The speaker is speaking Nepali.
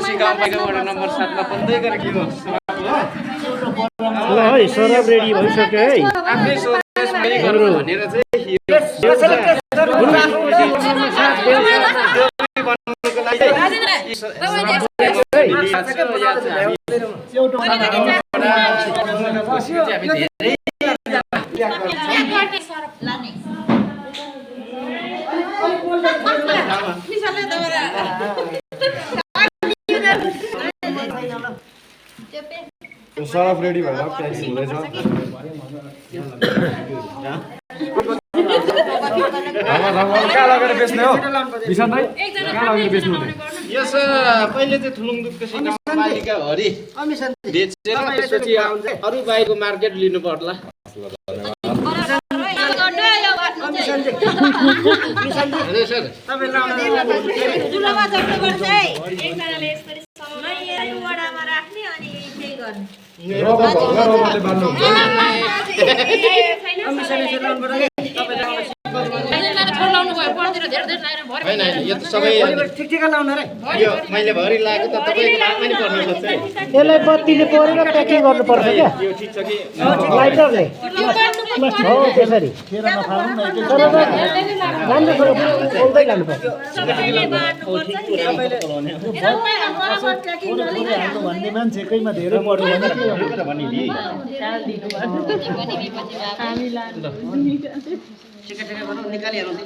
दुक्कसी गाउँपालिका वडा नम्बर 7 मा बन्दै गरेको यो ल है सरब रेडी भइसक्यो है आफ्नै सोचेस मैले गर्नु भनेर चाहिँ सरफ रेडी भएर प्याकिङ हुँदैछ कहाँ लगेर बेच्ने हो विशाल भाइ कहाँ लगेर बेच्नु हुँदैन यस पहिले चाहिँ थुलुङ दुक्कसी गाउँपालिका हरि बेचेर त्यसपछि अरू बाहिरको मार्केट लिनु पर्ला रबरले बान्नु होइन यो त सबै यो मैले भरि लागेको त तपाईँको नाम पनि पर्नु सक्छ है यसलाई बत्तीले पोरेर प्याकिङ गर्नुपर्छ क्या यो ठिक छ कि लाइटरले हो त्यसरी राम्रो बोल्दै लानुपर्छ भन्ने मान्छेकैमा धेरै पर्यो भने निकालिहाल्नु